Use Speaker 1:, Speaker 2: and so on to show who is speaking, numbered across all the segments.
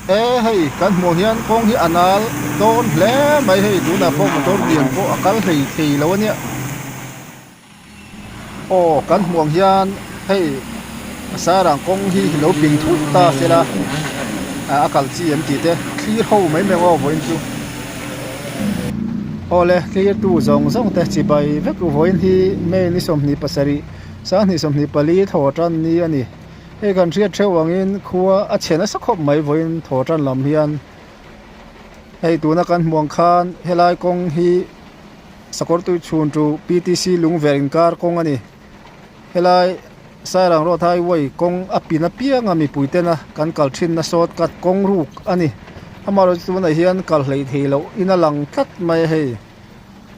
Speaker 1: E hei kan hmuh hian kawng hi a nal dawn hle mai hei tunah pawh motor lian pawh a kal hlei thei lo a nia. Aw kan hmuh ang hian hei sarang kawng hi lo ping thut ta sela a kal chi em tih te thlir ho mai mai ang aw vawiin chu. Awle thlir tu zawng zawng te chibai vek vawiin hi May ni 27 sanghnih 24 thaw tan ni a ni. Hei kan hriat theuh angin khua a chhe nasa khawp mai vawiin thaw tan lam hian hei tuna kan hmuh ang khan helai kawng hi sakawr tui chhun chu P T C lungver inkar kawng a ni. Helai Sairang Road Highway kawng a pin apiang a mipui tena kan kal thinna shortcut kawng ruk a ni. Amaherawhchu tunah hian kal hleih theih loh in a lang tlat mai a hei.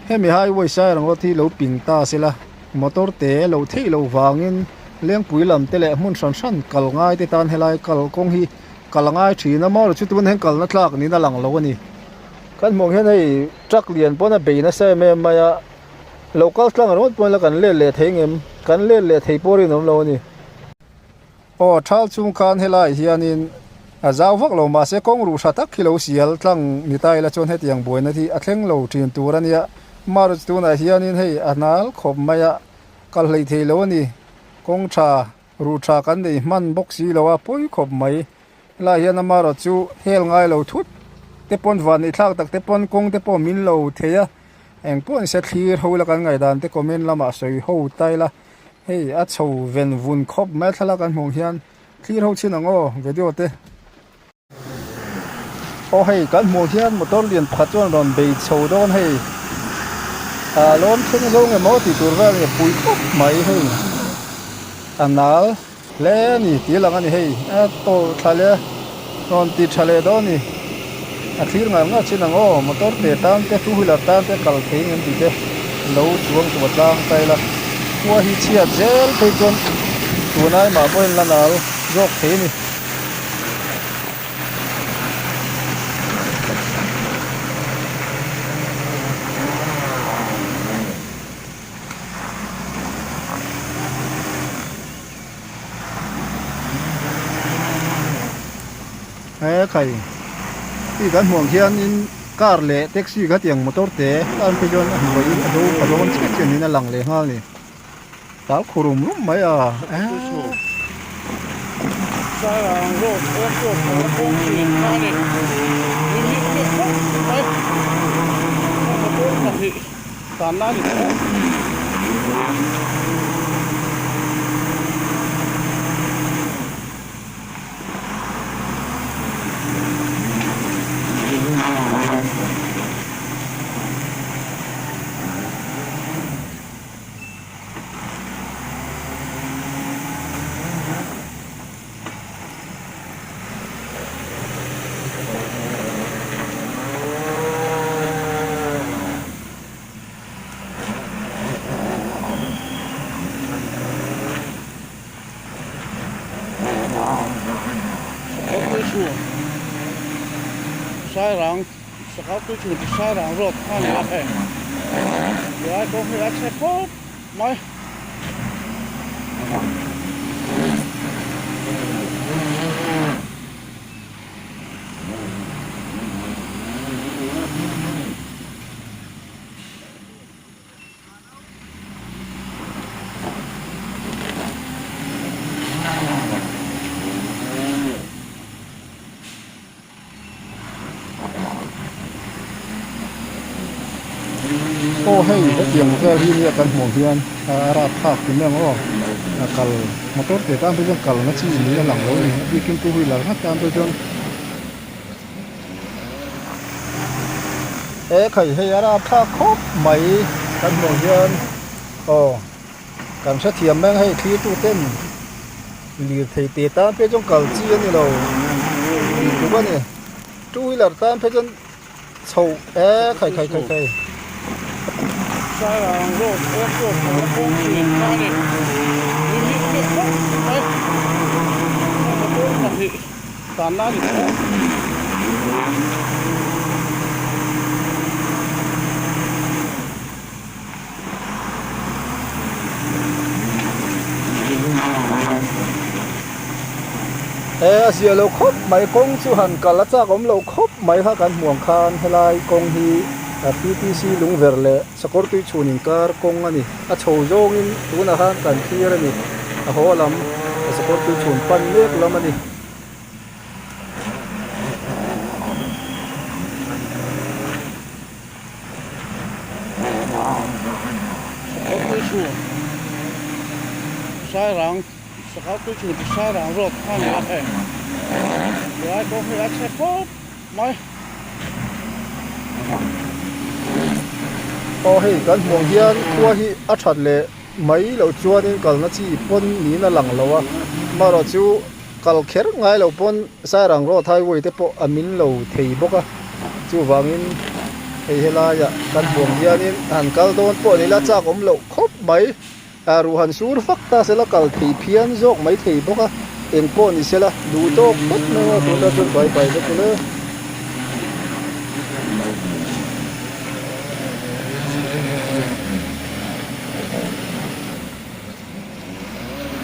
Speaker 1: Hemi highway Sairang Road hi lo ping ta sela motor te lo theih loh vangin lengpui lam te leh hmun hran hran kal ngai te tan helai kal kawng hi kal a ngai thin a amaherawhchu tunah hian kalna tlak niin a lang lo a ni. Kan hmuh ang hian hei truck lian pawn a bei nasa em em mai a lo kal tlang ringawt pawn ila kan let leh thei ngem kan let leh thei pawh rinawm lo a ni. Aw thal chung khan helaiah hianin a zau vak lo mahse kawng ruh hra tak hi lo sial tlang ni ta ila chuan hetiang buaina hi a thleng lo thin tur a nia. March tunah hianin hei a hnal khawp mai a, kal hlei thei lo a ni. Kawng tha ruh tha kan nei hman bawk si lo a pawi khawp mai. Helaiah hian amaherawh chu hel ngai lo thut te pawn van neih thlak tak te pawn kawng te pawh min lo thei a, engpawh ni se thlir ho ila kan ngaihdan te comment lamah sawi ho ta ila. Hei a chho ven vun khawp mai thlalak an hmuh hian thlir ho chin ang aw video te. Aw hei kan hmuh hian motor lian pakhat chuan rawn bei chho dawn hei ah lawm thleng zo nge maw tih tur vel nge pui khawp mai hei a nal hle a ni tih lang a ni hei a tawlh thla leh rawn ti tha leh dawn a ni a thlir ngar ngar chin ang aw motor te tan te two wheeler tan te kal thei ang em tih te lo chuang tum a tlang ta ila khua hi chhiat zel phei chuan tunai mah pawhin la nal zawk thei a ni. He khai tih kan hmuh ang hianin car leh taxi kha tiang motor te an phei chuan a hnuai a do pha dawn chiah chiah niin a lang leh nghal a ni tal khu rum rum mai a eee.
Speaker 2: Sairang sakawr tui chhun chu Sairang road kha a ni a hei helai kawng hi a chhe khawp mai.
Speaker 1: Aw hei hetiang vel hi nia kan hmuh hian a rapthlak ti mai ang aw a kal motor te tan phei chuan kalna chi niin a lang lo a ni a bikin two wheeler ngat tan phei chuan. He khai hei a rapthlak khawp mai kan hmuh hian aw kan hrethiam mai ang hei thlir tu ten lirthei te tan phei chuan kal chi a ni lo tih tluk a ni two wheeler tan phei chuan chho e khai khai khai khai. He a zia lo khawp mai kawng chu han kal a chak awm lo khawp mai kha kan hmuh ang khan helai kawng hi PTC lungver leh sakawr tui chhun inkar kawng a ni. A chho zawngin tunah khan kan thlir a ni. A haw lam sakawr tui chhun pan mek lam a ni.
Speaker 2: Sakawr tui chhun Sairang Sakawr tui chhun chu Sairang road kha a ni a hei helai kawng hi a chhe khawp mai.
Speaker 1: Aw hei kan hmuh ang hian khua hi a that leh mai loh chuanin kalna chi pawn niin a lang lo a amaherawh chu kal kher ngai lo pawn Sairang road highway te pawh a min lo thei bawk a chuvangin hei helaiah kan hmuh ang hianin han kal dawn pawh ni la chak awm loh khawp mai. A ruh han sur fak ta sela kal thei phian zawk mai thei bawk a, eng pawh ni sela duh tawk phawt mai a, tunah chuan bai bai vek ule.